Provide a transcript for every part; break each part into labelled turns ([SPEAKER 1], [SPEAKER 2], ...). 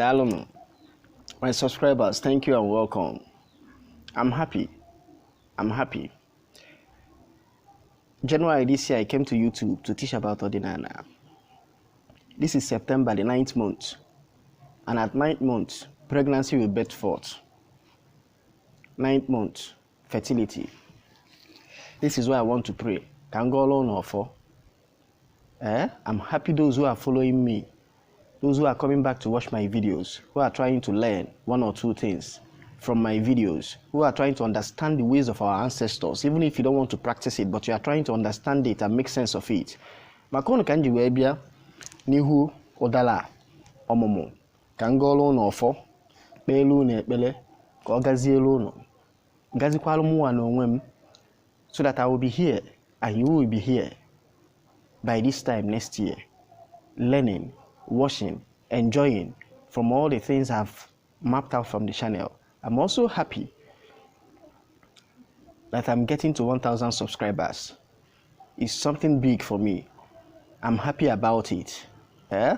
[SPEAKER 1] Daalụnụ. My subscribers, thank you and welcome. I'm happy. I'm happy. January this year, I came to YouTube to teach about Odinana. This is September, the ninth month. And at 9 months, pregnancy will birth forth. Ninth month, fertility. This is why I want to pray. Ka m gọọlụ unu ọfọ. Eh? I'm happy those who are following me, those who are coming back to watch my videos, who are trying to learn one or two things from my videos, who are trying to understand the ways of our ancestors, even if you don't want to practice it, but you are trying to understand it and make sense of it. Maka unu ka m ji wee bịa n'ihu ụdara ọmụmụ ka m gọọrọ unu ọfọ, kpeelu unu ekpere ka ọ gazielu unu, gazikwalụ mụnwa na onwe m, so that I will be here and you will be here by this time next year, learning, watching, enjoying from all the things I've mapped out from the channel. I'm also happy that I'm getting to 1,000 subscribers. It's something big for me. I'm happy about it. Eh?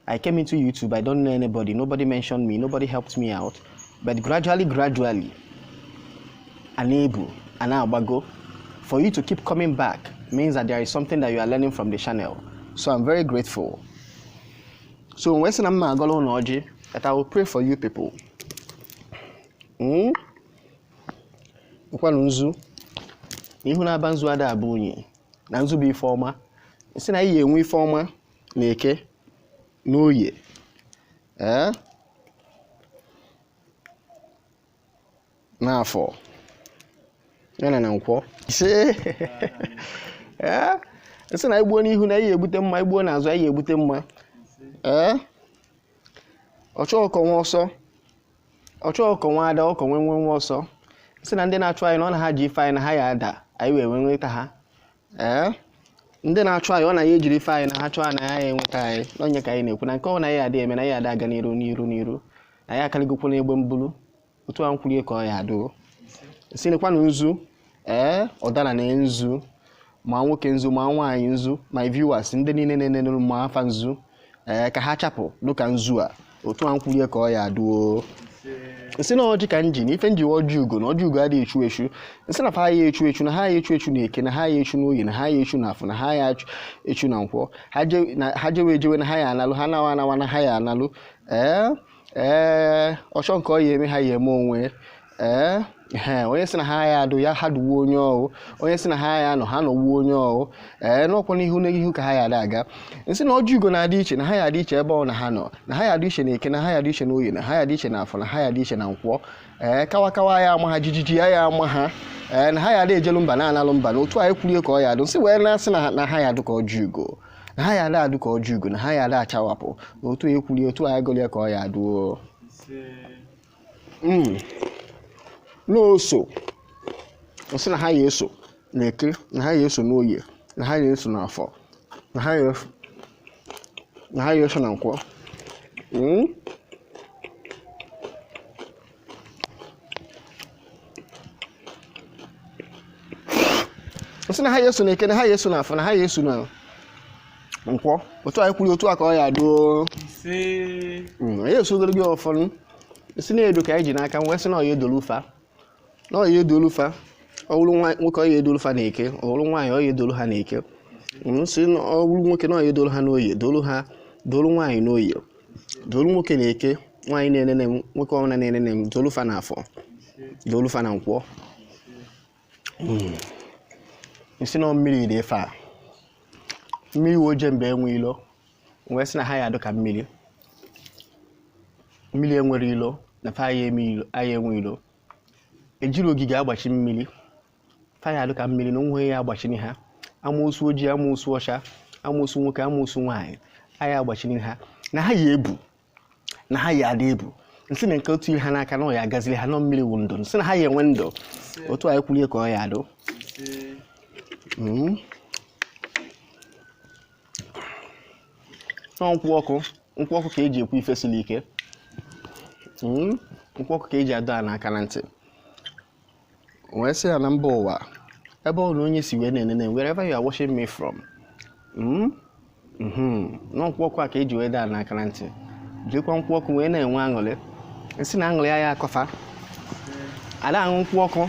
[SPEAKER 1] I came into YouTube, I don't know anybody, nobody mentioned me, nobody helped me out. But gradually, gradually, unable and now go. For you to keep coming back means that there is something that you are learning from the channel. So I'm very grateful. So when I'm ọjị that I will pray for you people. Nkwanụ nzu na ihu na-aba nzu ada abụ unyi na nzu bụ ife ọma, sị na anyị enwe ife ọma na Eke na Oye, ee, n'Afọ ya na Nkwọ. Ise, ee, nsị na igbuo n'ihu na anyị egbute mma, igbuo n'azụ anyị egbute mma. Ee, ọchọ ọkọ nwa ọsọ, ọchọ ọkọ nwa ada, ọkọ nwe nwe nwa ọsọ. Sị na ndị na-achụ anyị na ọ na ha ji ife anyị na ha ya ada, anyị wee nwee nweta ha. Ee, ndị na-achụ anyị, ọ na ya ejiri ife anyị na ha chụọ anyị na ya enweta anyị n'onye ka anyị na-ekwu na nke ọ na ya adị eme na ya ada aga n'iru n'iru n'iru na ya akarịgokwu n'egbe mbulu otu a nkwurie ka ọ ya adụ. Si nekwanụ nzu, ee, ọdara na nzu, ma nwoke nzu, ma nwaanyị nzu, my viewers, ndị niile na-enene, ma afa nzu, ee, ka ha chapụ dịka nzu a otu a nkwurie ka ọ ya adụo. Nsị na ọjị ka nji na ife nji ọjị ugo na ọjị ugo adịghị echu echu. Nsị na fa ya echu echu, na ha ya echu echu na Eke, na ha ya echu n'Oyi, na ha ya echu na Afọ, na ha ya echu na Nkwọ. Ha jewe ejewe na ha ya analụ, ha nawa anawa na ha ya analụ. Ee, ee, ọchọ nke ọ ya eme, ha ya eme onwe. Ee, ee, onye sị na ha ya adụ ya, ha duwe onye ọwụ. Onye sị na ha ya anọ, ha nọwuo onye ọwụ. Ee, n'ọkwa n'ihu n'ihu ka ha ya ada aga. Nsị na ọjị ugo na-adị iche, na ha ya adị iche ebe ọ na ha nọ, na ha ya adị iche na Eke, na ha ya adị iche na Oyi, na ha ya adị iche na Afọ, na ha ya adị iche na Nkwọ. Ee, kawa kawa ya ama ha, jijiji ya ya ama ha. Ee, na ha ya adị ejelu mba na-analụ mba, na otu anyị kwurie ka ọ ya adụ. Nsị wee na-asị na ha ya adụ ka ọjị ugo, na ha ya adị adụ ka ọjị ugo, na ha ya adị achawapụ, na otu ekwurie, otu anyị gụrụ ya ka ọ ya adụo. N'oso nsị na ha ya eso na Eke, na ha ya eso n'Oye, na ha ya eso n'Afọ, na ha ya eso na Nkwọ. Nsị na ha ya eso na Eke, na ha ya eso n'Afọ, na ha ya eso na Nkwọ. Otu anyị kwuru, otu a ka ọ ya adụo. Anyị esogoro gị ụfọdụ si na-edo ka anyị ji n'aka wee sị na ọya edolu fa, na ọya edolu fa. Ọ bụrụ nwoke, ọya edolu fa na Eke. Ọ bụrụ nwaanyị, ọya edolu ha na Eke. Sị na ọ bụrụ nwoke, na ọya edolu ha n'Oye, dolu ha, dolu nwaanyị n'Oye, dolu nwoke na Eke, nwaanyị na-enene m, nwoke ọbụla na-enene m, dolu fa na Afọ, dolu fa na Nkwọ. Nsị na mmiri dị ife a, mmiri oje mgbe enwe ilo, wee sị na ha ya adụ ka mmiri, mmiri enwere ilo, na fa ya eme ilo, aya enwe ilo, ejiri ogige agbachi mmiri. Fa ya adụ ka mmiri na onwe ya agbachini ha. Amoosu ojii, amoosu ọcha, amoosu nwoke, amoosu nwaanyị, aya agbachini ha, na ha ya ebu, na ha ya adị ebu. Nsị na nke otu ihe ha n'aka na ọ ya agaziri ha nọ. Mmiri wụ ndụ. Nsị na ha ya enwe ndụ. Otu anyị kwurie ka ọ ya adụ. Nọ nkwụ ọkụ, nkwụ ọkụ ka eji ekwu ife siri ike. Nkwụ ọkụ ka eji adọ a n'aka na ntị wee sị ya na mba ụwa ebe ọ na onye si wee na-enene, wherever you are watching me from. Nọ nkwụ ọkụ a ka eji wee daa n'aka na ntị. Jirikwa nkwụ ọkụ wee na-enwe aṅụrị. Nsị na aṅụrị ya akọfa ada aṅụ nkwụ ọkụ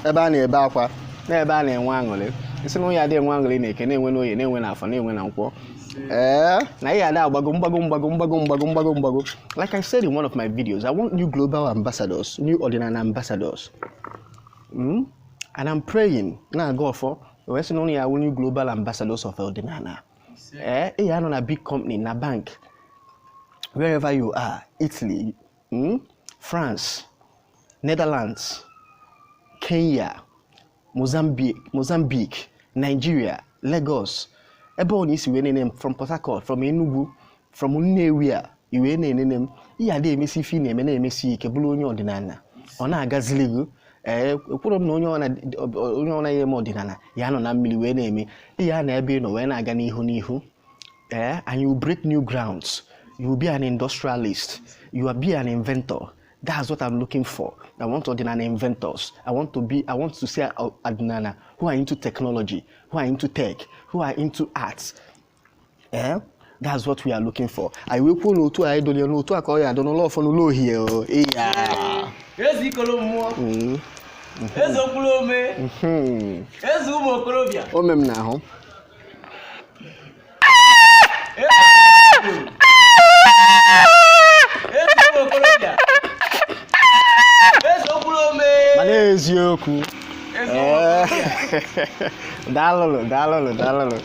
[SPEAKER 1] ebe a na-ebe akwa na ebe a na-enwe aṅụrị. Nsị na onye adị enwe aṅụrị na eke, na-enwe n'oye, na-enwe na afọ, na-enwe na nkwọ. Ee, na ihe ada agbago mgbago mgbago mgbago mgbago mgbago mgbago. Like I said in one of my videos, I want new global ambassadors, new ọdịnala ambassadors. And I'm praying, na-aga ọfọ wee sị na ụnụ ya awụ new global ambassadors of ọdịnala. Ee, ị ya anọ na big company, na bank, wherever you are, Italy, France, Netherlands, Kenya, Mozambique, Nigeria, Lagos, ebe ọ na isi wee nene m, from Port Harcourt, from Enugu, from Nnewi a i wee na-enene m, ihe ada emesi ife ị na-eme na-emesi ike, bụrụ onye ọdịnala, ọ na-agazili gị. Ee, ekwuru m na onye ọ naghị eme ọdịnala ya nọ na mmiri wee na-eme ihe a na ebe ị nọ wee na-aga n'ihu n'ihu. Eh, and you break new grounds. You will be an industrialist. You will be an inventor. That's what I'm looking for. I want ọdịnala inventors. I want to see ọdịnala who are into technology, who are into tech, who are into arts. Eh? That's what we are looking for. Anyị wee kwuo n'otu a anyị dolie n'otu a ka ọ ya adọ n'ụlọ ọfọ n'ụlọ ohie o. Iya.
[SPEAKER 2] Eze ikolo mmụọ, eze okpuru ome, eze ụmụ okorobịa.
[SPEAKER 1] O mem n'ahụ.
[SPEAKER 2] Eze ụmụ okorobịa, eze okpuru ome.
[SPEAKER 1] Mana eziokwu.
[SPEAKER 2] Eze ụmụ okorobịa.
[SPEAKER 1] Daalụnụ, daalụnụ, daalụnụ.